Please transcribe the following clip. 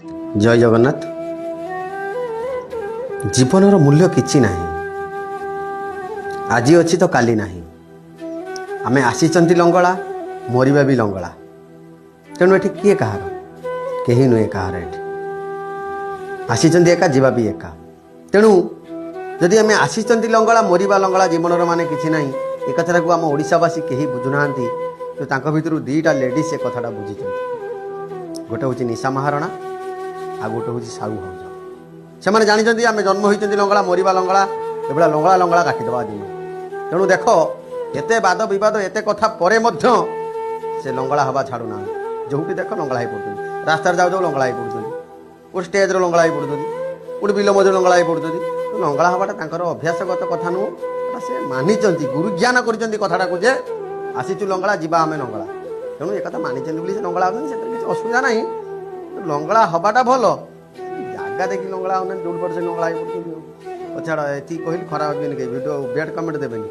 ଜୟ ଜଗନ୍ନାଥ। ଜୀବନର ମୂଲ୍ୟ କିଛି ନାହିଁ, ଆଜି ଅଛି ତ କାଲି ନାହିଁ। ଆମେ ଆସିଛନ୍ତି ଲଙ୍ଗଳା, ମରିବା ବି ଲଙ୍ଗଳା। ତେଣୁ ଏଠି କିଏ କାହାର? କେହି ନୁହେଁ କାହାର। ଏଠି ଆସିଛନ୍ତି ଏକା, ଯିବା ବି ଏକା। ତେଣୁ ଯଦି ଆମେ ଆସିଛନ୍ତି ଲଙ୍ଗଳା, ମରିବା ଲଙ୍ଗଳା, ଜୀବନର ମାନେ କିଛି ନାହିଁ। ଏ କଥାଟାକୁ ଆମ ଓଡ଼ିଶାବାସୀ କେହି ବୁଝୁନାହାନ୍ତି। ତ ତାଙ୍କ ଭିତରୁ ଦୁଇଟା ଲେଡ଼ିଜ୍ ସେ କଥାଟା ବୁଝିଛନ୍ତି। ଗୋଟେ ହେଉଛି ନିଶା ମହାରଣା, ଆଉ ଗୋଟେ ହେଉଛି ସାହୁ ଭାଉଜ। ସେମାନେ ଜାଣିଛନ୍ତି ଆମେ ଜନ୍ମ ହୋଇଛନ୍ତି ଲଙ୍ଗଳା, ମରିବା ଲଙ୍ଗଳା, ଏଭଳିଆ ଲଙ୍ଗଳା ଲଙ୍ଗଳା କାଟିଦେବା ଦିନ। ତେଣୁ ଦେଖ, ଏତେ ବାଦ ବିବାଦ, ଏତେ କଥା ପରେ ମଧ୍ୟ ସେ ଲଙ୍ଗଳା ହେବା ଛାଡ଼ୁନାହାନ୍ତି। ଯେଉଁଠି ଦେଖ ଲଙ୍ଗଳା ହେଇ ପଡ଼ୁଛନ୍ତି। ରାସ୍ତାରେ ଯାଉ ଯାଉ ଲଙ୍ଗଳା ହେଇ ପଡ଼ୁଛନ୍ତି, ଗୋଟେ ଷ୍ଟେଜ୍ରେ ଲଙ୍ଗଳା ହେଇ ପଡ଼ୁଛନ୍ତି, ଗୋଟେ ବିଲ ମଧ୍ୟରେ ଲଙ୍ଗଳା ହେଇ ପଡ଼ୁଛନ୍ତି। ଲଙ୍ଗଳା ହେବାଟା ତାଙ୍କର ଅଭ୍ୟାସଗତ କଥା ନୁହଁ, ଏଟା ସେ ମାନିଛନ୍ତି, ଗୁରୁଜ୍ଞାନ କରିଛନ୍ତି କଥାଟାକୁ ଯେ ଆସିଛୁ ଲଙ୍ଗଳା, ଯିବା ଆମେ ଲଙ୍ଗଳା। ତେଣୁ ଏ କଥା ମାନିଛନ୍ତି ବୋଲି ସେ ଲଙ୍ଗଳା ହେଉଛନ୍ତି, ସେଥିରେ କିଛି ଅସୁବିଧା ନାହିଁ। ଲଙ୍ଗଳା ହେବାଟା ଭଲ, ଜାଗା ଦେଖି ଲଙ୍ଗଳା ହେଉନାହାନ୍ତି, ଯେଉଁଠି ପଡ଼େ ସେ ଲଙ୍ଗଳା ହେଇ ପଡ଼ୁଛନ୍ତି। ଆଉ ଛାଡ଼, ଏତିକି କହିଲି, ଖରାପ ଭାବିବେନି କେହି, ଭିଡ଼ିଓ ବ୍ୟାଡ଼ କମେଣ୍ଟ ଦେବେନି।